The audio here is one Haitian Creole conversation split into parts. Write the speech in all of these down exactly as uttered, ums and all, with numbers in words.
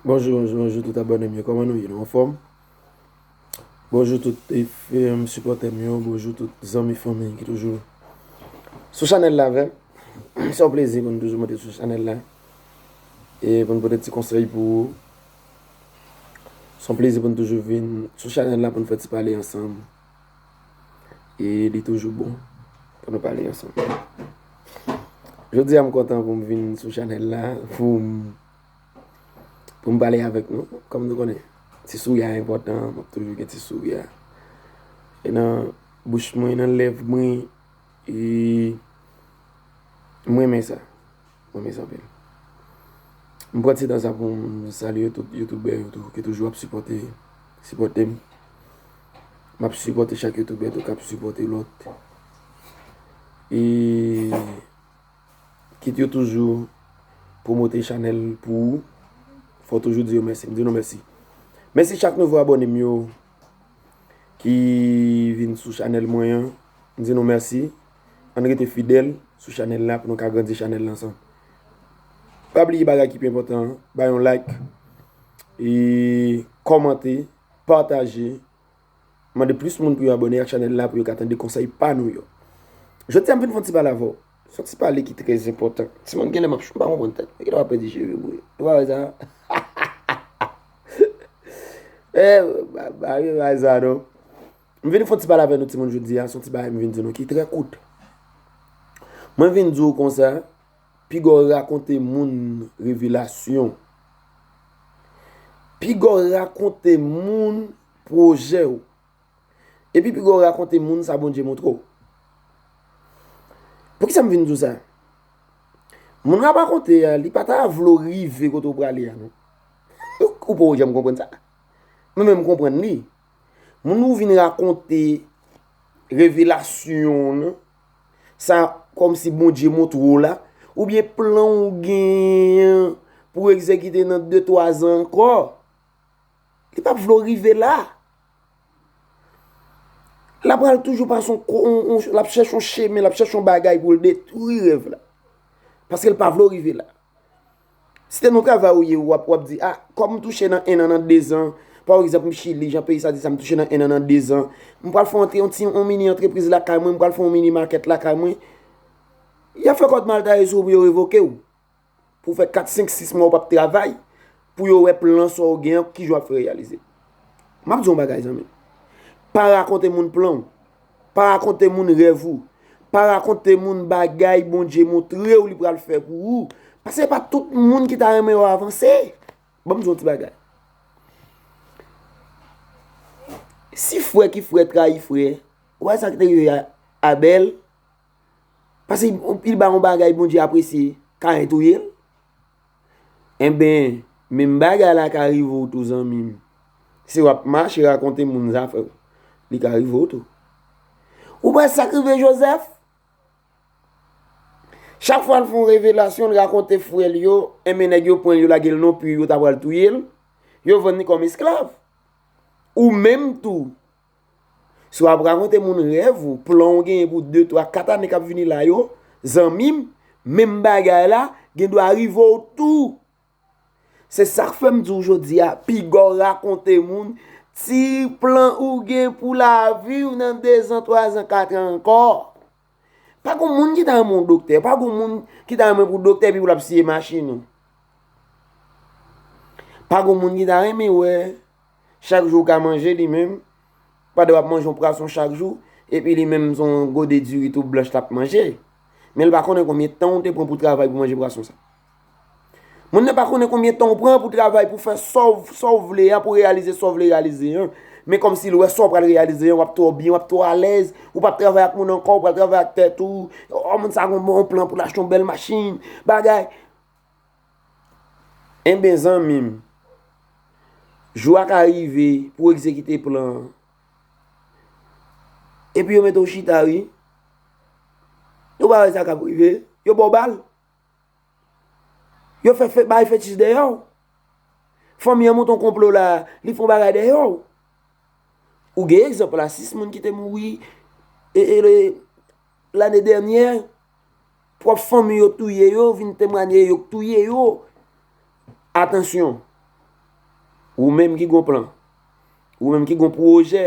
Bonjou, bonjou, bonjou tout abòne m yo. Kòman nou ye? Nou anfòm? Bonjou tout, e, sipòtè m yo. Bonjou tout zanmi, fanmi ki toujou sou chanèl la avè m. Se yon plezi pou n toujou monte sou chanèl la. E pou n pote ti konsèy pou ou. Se yon plezi pou n toujou vin sou chanèl la pou n fè ti pale ansanm. E li toujou bon pou nou pale ansanm. Jodi a, m kontan pou m vin sou chanèl la, pou m, pou m pale avèk nou. Kòm nou konnen, ti souri a enpòtan, m ap toujou gen ti souri a. E nan bouch mwen, nan lèv mwen, e m renmen sa. Mwen, mezanmi, m pran ti tan sa pou m salye tout youtubè yo tou ki toujou ap sipòte, sipòte m. M ap sipòte chak youtubè tou k ap sipòte lòt. E kit yo toujou pwomote chanèl pou ou, fò w toujou di yo mèsi. M di nou mèsi. Mèsi chak nouvo abòne m yo ki vin sou chanèl mwen an. M di nou mèsi. Ann rete fidèl sou chanèl la pou nou ka grandi chanèl la ansanm. Pa bliye bagay ki pi enpòtan an, bay yon like, e kòmante, pataje, mande plis moun pou yo abòne ak chanèl la pou yo ka tande konsèy pa nou yo. Jodi a, m vin fè yon ti pale avè w. Se yon ti pale ki trè enpòtan. Timoun, genlè m ap, m pa konprann tèt mwen. Genlè w ap pèdi cheve m wi. Ou pa wè sa? Eh, ba, ba, ba, sa non. M vin fè yon ti pale avè nou timoun jodi a, se yon ti bagay m vin di nou ki trè kout. Mwen vin di w konsa, piga w rakonte moun revelasyon. Piga w rakonte moun pwojè w. Epi piga w rakonte moun sa Bondye montre w. Poukisa m vin di w sa? Moun w ap rakonte a, li pa ta vle w rive kote w prale a, non. Ou poko janm konprann sa? Mwen menm m konprann li. Moun ou vin rakonte revelasyon w nan, sa kòmsi Bondye montre w la, oubyen plan w genyen pou w egzekite nan de, twa zan ankò, li p ap vle w rive la. L ap pral toujou pase yon ko-, yon, yon, l ap chèche yon chemen, l ap chèche yon bagay pou l detwi rèv la. Paske l pa vle w rive la. Si te nan travay ou ye, w ap, w ap di, a, kòm m touche nan en an, nan de zan, pa egzanp, m Chili, jan peyi sa di sa, m touche nan en an, nan de zan, m pral fè yon, yon ti, yon mini antrepriz lakay mwen, m pral fè yon mini makèt lakay mwen. Y ap fè kòd maltaye sou ou pou yo revoke w. Pou w fè kat, senk, sis mwa ou p ap travay, pou yo wè plan sa w gen an, kijan w ap fè reyalize. M ap di w yon bagay, zanmi. Pa rakonte moun plan w. Pa rakonte moun rèv ou. Pa rakonte moun bagay Bondye montre w li pral fè pou ou. Paske se pa tout moun ki ta renmen wè w avanse. Ban m di w yon ti bagay. Si frè ki frè trayi frè, ou wè sa ki te rive a Abèl? Paske li bay yon bagay Bondye apresye, Kayen touye l. Enben, menm bagay la ka rive w tou, zanmi m. Si w ap mache rakonte moun zafè w, li ka rive w tou. Ou wè sa k rive Jozèf? Chak fwa l fè yon revelasyon, l rakonte frè l yo, enben nèg yo pran l, yo lage l nan pwi, yo ta pral touye l, yo vann li kòm esklav. Ou menm tou, si w ap rakonte moun rèv ou, plan w genyen pou de, twa, kat ane k ap vini la yo, zanmi m, menm bagay la gen dwa rive w tou. Se sa k fè m di w jodi a, piga w rakonte moun ti plan ou gen pou lavi w nan de zan, twa zan, kat an ankò. Pa gon moun ki ta renmen yon doktè, pa gon moun ki ta renmen pou doktè epi pou l ap siye machin ou. Pa gon moun ki ta renmen wè chak jou w ka manje li menm, pandan w ap manje yon pwason chak jou, epi li menm se yon gode diri tou blanch l ap manje. Men l pa konnen konbyen tan w te pran pou travay pou manje pwason sa. Moun nan pa konnen konbyen tan w pran pou travay, pou fè sa w, sa w vle a, pou reyalize sa w vle reyalize an. Men kòmsi l wè sa w pral reyalize an, w ap twò byen, w ap twò alèz, ou p ap travay ak moun ankò, ou pral travay ak tèt ou. O, moun sa gon bon plan pou l achte yon bèl machin, bagay. Enben, zanmi m, jou a ka rive pou w egzekite plan an. Epi yo mete w chita, wi. Ou pa wè sa k ap rive? Yo ba w bal. Yo fè, fè bay fetich dèyè w. Fanmi an monte yon konplo la, li fè yon bagay dèyè w. Ou gen egzanp la, sis moun ki te mouri e, e, e, lane dènyè, pwòp fanmi yo touye yo, vin temwanye yo k touye yo. Atansyon, Ou menm ki gon plan, ou menm ki gon pwojè,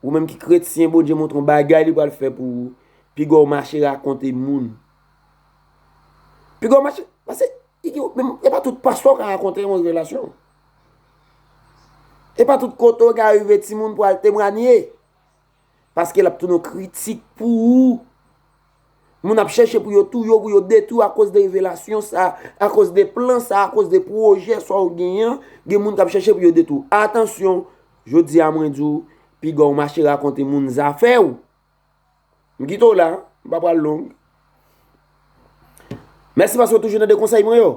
ou menm ki kretyen, Bondye montre yon bagay li pral fè pou ou, piga w mache rakonte moun. Piga w mache, paske e pa tout pastè w ka rakonte yon revelasyon. E pa tout kote w ka rive timoun pral temwanye. Paske l ap tounen yon kritik pou ou. Moun ap chèche pou yo touye w, pou yo detwi w akoz de revelasyon sa, akoz de plan sa, akoz de pwojè sa w genyen an. Gen moun k ap chèche pou yo detwi w. Atansyon, jodi a mwen di w, piga w mache rakonte moun zafè w. M kite w la, m pa pral long. Mèsi paske w toujou tande konsèy mwen yo.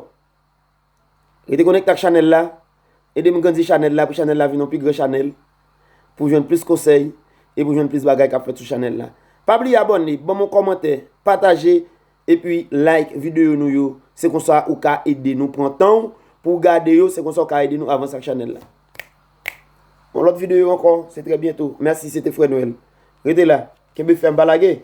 Rete konekte ak chanèl la. Ede m grandi chanèl la pou chanèl la vin yon pi gran chanèl. Pou jwenn plis konsèy e pou jwenn plis bagay k ap fèt sou chanèl la. Pa bliye abòne, ban m yon kòmantè, pataje, epi like videyo nou yo. Se konsa ou ka ede nou pran tan w pou w gade yo. Se konsa ou ka ede nou avanse ak chanèl la. Yon lòt videyo ankò, se trè byento. Mèsi, se te Frè Nwèl. Rete la. Kenbe fèm, pa lage.